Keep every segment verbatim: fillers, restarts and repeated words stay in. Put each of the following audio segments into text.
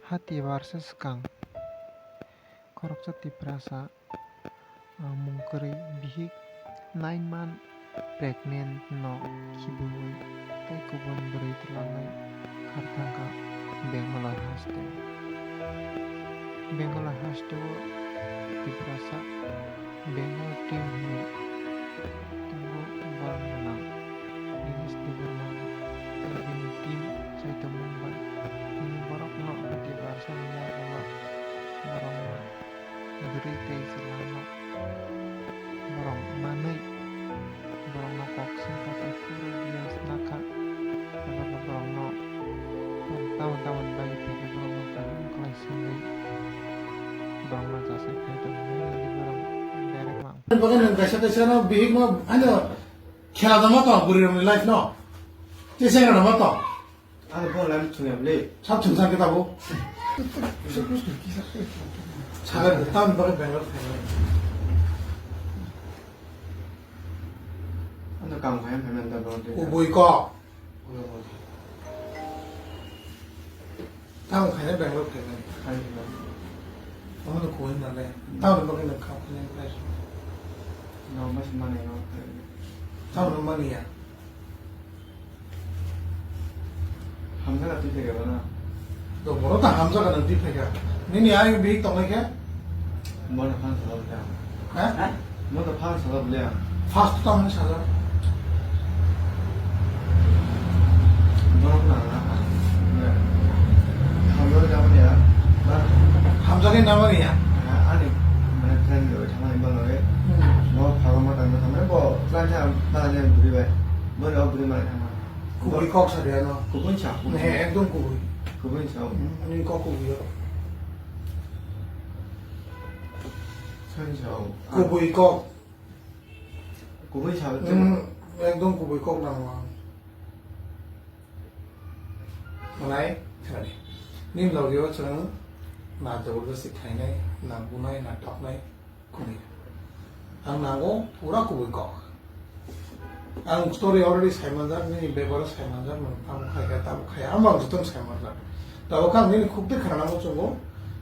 Hati barsa swkang khoroksa Tiprasa, ah, mung kwrwi bihik nine month pregnant no khibiui tei kubun bwrwi twlangwi khar thangkha Bangalore haste. Bangalore haste o Tiprasa Bangalore team hwnwi tongo borok gwnang Dinesh Debbarma tei bini team saitongmung bai. Bini borokno Tiprasani yagulo borokno bwrwi tei chwlano borok manwi borokno kok swngkha tei phuru deal snakha. Abo khe borokno tamoni tamoni bagwi phaikhe borokno kaham khlai swngwi borokno jasai phai tongmani borok direct mang. Bagwi nwng kaisa kaisa no bihik no ano khela da ma tong bwrwi rokni life no. Tei sengra da ma tong. Ano bo lam thungya bwle. Sab thungsa khe tabo. Sagar tamoni bagwi Bangalore phaimani. Ano kam khaina phaimani da borok de. Kubui kok. Tamo khaina Bangalore khaina. Khaina. Omo no koi na le. Tamo no khaina kha khaina khaina. No mas mane no. Tamo no mani ya. Hamjak atwi thai gaba na. To boro ta hamjak nang twi thai ga. Nini ai bi tongnai khe. Mo no phan sala bole ang. Ha? Mo no phan sala bole ang. First to ang sala. Mo no na na. Hamjak na mani ya. Ba. Hamjak na mani ya. Ani mane friend lo thama imba lo. Mo phago ma tang thama bo plan sa ta ne buri bai. Mo no buri ma thama. Kubui kok sa de ano. Kubui sa. Ne, ekdom kubui. Kubui sa. Ani kok kubui yo. Sani sao. Kubui kok. Kubui sao. Hmm, ekdom kubui kok nang. Manai, khani. Nin logi o chwng na jabardasti khainai, na bunai, na toknai, khuni. Ang nango pura kubui kok. Ang story already saimanjak, nini bebaro saimanjak, nwng tamo khaikha, tamo khaya, ang bang jotong saimanjak. Tabuk ang nini khukti khana nango chungo,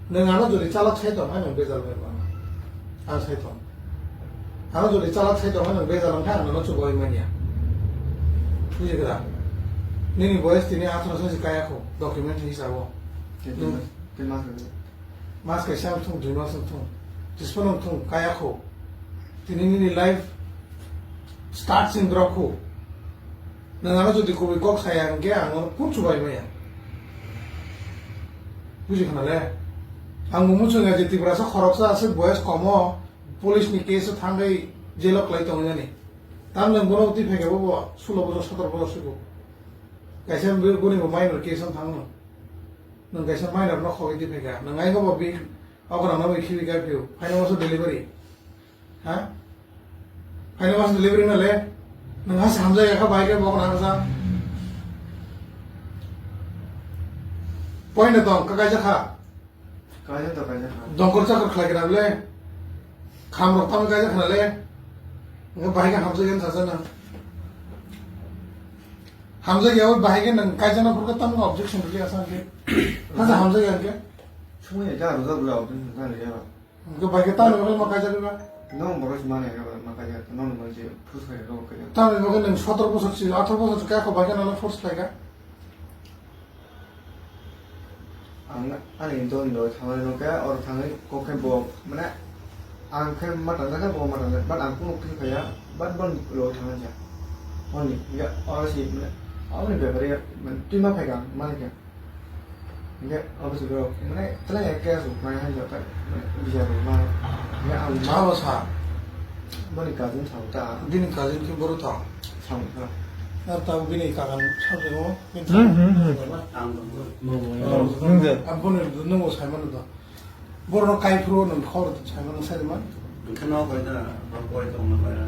nwng ano jodi chalak sai tong, hai nwng bejal bai mano. Ang sai tong. Ano jodi chalak sai tong, hai nwng bejal wngkha, ang nono chubai manya. Bujikha da? Nini boyes tini atharo sasi kaya kho, document hisabo. Nwng Mas kaisa wng thung, dui mas wng thung, tisphano wng thung, kaya kho. Tini nini life start sing drop kho. Nwng ano jodi kubui kok saya hwnkhe ang nono kun chubai maya. Bujikha na le? Ang bo muchung ya je Tiprasa khoroksa aswk boyes komo police ni case o thangwi jail o kwlai tongwi nani. Tamni bono twi phaikha bo sulo bosor sotoro bosor sugo. Kaisa boni bo minor case o thangno. Nwng kaisa minor no khogwi twi phaikha. Nwng ai bo bi okra no bai khibi kha phio. Phaino waso delivery. Ha? Phaino waso delivery na le. Nwng ha samjak ya kha bai khe bo okra no sa. Point no tong ka kaisa kha. Kaisa to kaisa kha. Dongkor chakor khlai kha le. Kham rok tam kaisa kha le. Nwng bai khe hamjak ya sa sa na. Hamjak ya, bahai khe nwng kaijakna phuru khe tamo objection rwli asa hwnkhe. Hasa hamjak ya hwnkhe. Sumui ya, ja rwjak rwla objection ta rwya ba. Hwnkhe bahai khe tamo bagwi ma kaijak ba? Nwng borok se mani ya, ma kaijak, nwng nwng je force khai rw kaijak. Tamo bagwi nwng sotoro bosor si, atharo bosor si kaya kho bahai khe nwng force khlai kha. Ang ani dol dol thangwi rw khe, oro thangwi kok khe bo, mane, ang khe ma tangjak khe bo ma tangjak, but ang kunu khe phaiya, but bo loi thangjakya. Hwnwi, ya, oro si, mane, aboni bepari, mane, twi ma phaikha, mani khe. Hingke, abo se borok, mane, tla ya khe aswk mai han jaka, mane, bijar rok ma, hingke ang ma bo sa. Boni cousin thang ta. Bini cousin khe boro thang. Thang ta. Ar ta bini kakan sa jabo. Hmm, hmm, hmm. Ang nung je. Aboni nungo sai mano to. Borok no kai phuru nung khor sai mano sai man. Hingke no koi da, ba koi tong no koi da.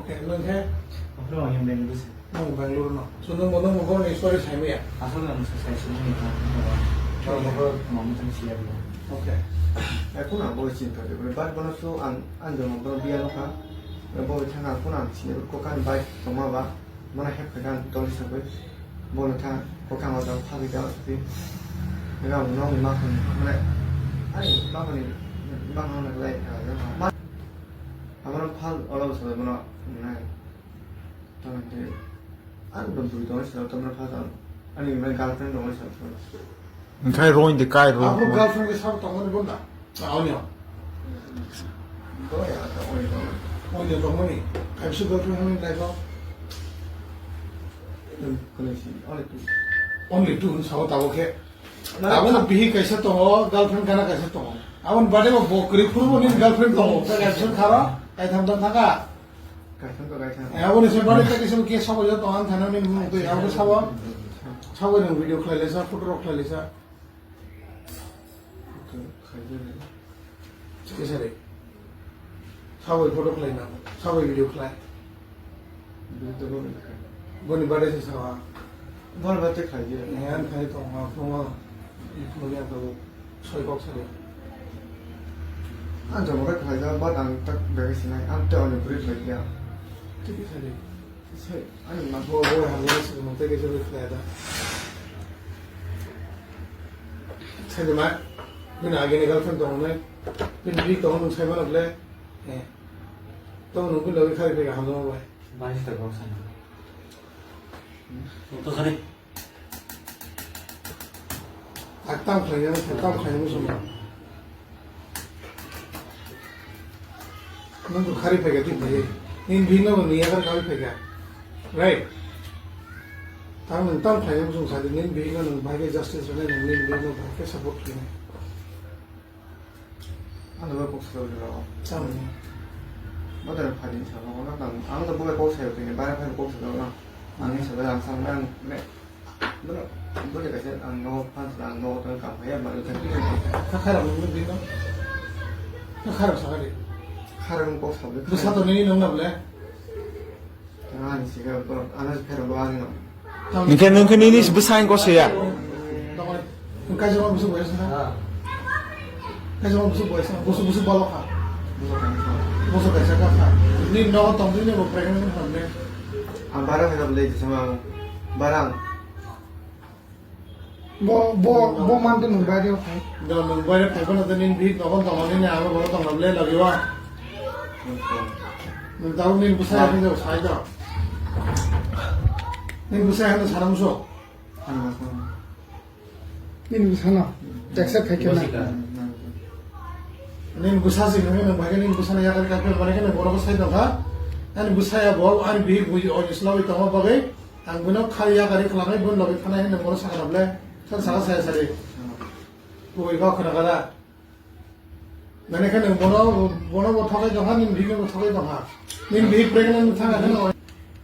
Okay, nung khe? Abro ang yang beng bus. Nung Bangalore no. So nung nung borok ni story sai maya. Asal ang sa sai sini ni ha. Borok borok mama tang siya. Okay. Aku na boy cinta de, but bono so ang ang jong borok biya no kha. Bo thang aku na sini ko kan bai tong ma ba. Mana hep kha kan toli sabai. Bono thang ko kan ma jang phagi da ti. Ega no ma khani mane. Ai ma khani ma khani lai ka ya ma. Amara phal ola sa mane. Tamo te, ang dong twi tong sa, tamo pha sa, ani mai girlfriend dong sa. Engkhai roin de kai ro. Abo girlfriend ke sabo tongmani bo na? Sa oni o. Do ya, ta oni tong. Oni tongmani. Kai su girlfriend hwnwi lai ko. Kone si, only two. Only two, sabo tabo khe. Abo no bihi kaisa tongo, girlfriend kana kaisa tongo. Aboni bade bo bo kwrwi phuru bo nini girlfriend tongo. Ta girlfriend kharo, kaitham tong thaka. Kaitham to kaitham. Eh, aboni se bade ta kisa ke sabo yo tong ang thana nini mung twi abo sabo. Sabo nang video khlai lesa, photo rok khlai lesa. Khaijak. Kisa re. Sabai photo khlai na, sabai video khlai. Video to boni khlai. Boni bade se sawa. Bol bate khlai je. Yan khai to ma phungo. Phungo ya to soi kok sari. Ang jabo khe khlai ja, but ang tak bege sinai, ang te oni bridge bai ya. Tiki sari. Sai, ani ma. Bo, bo, hamjani se mo te ke se khlai da. Sai de ma. Bini agini girlfriend tongo nai. Bini bik tongo nung sai mano ble. Eh. Tamo nungkhe logi khari phai kaham jama bai. Bai sita kok sana. To sari. Ak tam khlai jani, tam khlai jani suma. Nung to khari phai ka di phai. Nin bino ni yakar kami phai ka. Right. Tam nung tam khlai jani sung sadi nin bino nung bai ke justice rene nung nin bino bai ke support khlai. Ano ba kok sa rw. Tamo. Ba da phani sa no na tang. Ang da ba kok sa rw ni ba phani kok sa rw na. Ang sa da ang sa na ne. Ba ba da ka sa ang no phan sa ang no ta ka ya ba da. Ka khara mo ni no. Ka khara sa ka de. Khara mo kok sa rw. Bu sa to ni no na ble. Ani siga borok, ano se pherok bo ani no. Hingke nung khe nini bwsai kok saya. Kaisa ma busu boysa na. Kaisa ma busu boysa. Busu busu balok ha. Busu kaisa ka kha. Ni no tong ni bo pregnant ham ne. Ang bara phai bole sama ang. Bara ang. Bo, bo, bo man to nung bai rw phai. Do nung bai rw phai phano to nini bihik nogo tongmani ni abo bo tongna ble lagi wa. Nung tau nini bwsai ani do sai do. Nini bwsai ano sana muso. Nini bwsano. Accept khai khe na. Nini bwsa si nung nung bai nini bwsano yakar kar khe bai khe nung borok sai do kha. Ani bwsai abo ani bihik bui o islawai tongma bagwi. Ang bono khari yakari khlangwi bono logi thanai hwnwi bono sakha ble. Sal sakha saya sari. Bui kok khna kada. Nani khe nwng bono, bono bo thokai tongkha, nini bihik no bo thokai tongkha. Nini bihik pregnant thang khe no.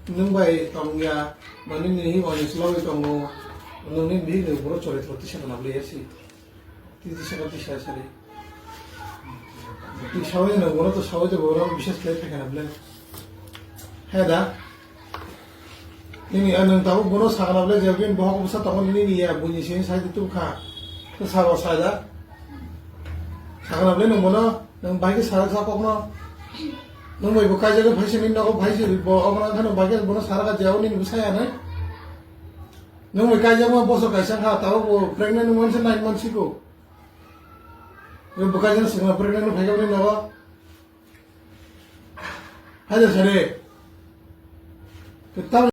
Nwng bai tong ya, ba nini hi oni slow tongo. Nwng nini bihik no bono chore thoti sakha na ble yasi. Titi saka tisa sari. Twi sawi no, bono to sawi to bono bisas khlai phaikha na ble. He da. Nini a nwng tabuk bono sakha na ble je bin bohok bwsa tongo nini ya buini sini sai tu kha. To sabo sai da. Sakha na ble nwng bono nwng bai khe sarak sa kokno. Nwng bai bo kaijak phai sini nogo phai si bo obo nang khano bai khe bono sarak a je nini bwsa ya nai. Nwng bai kaijakma bosor kaisa kha, tabuk bo pregnant wngmani se nine months siko. Nwng bo kaijak swkang pregnant wng phaikha bini nogo. Hai da sari. Kwtal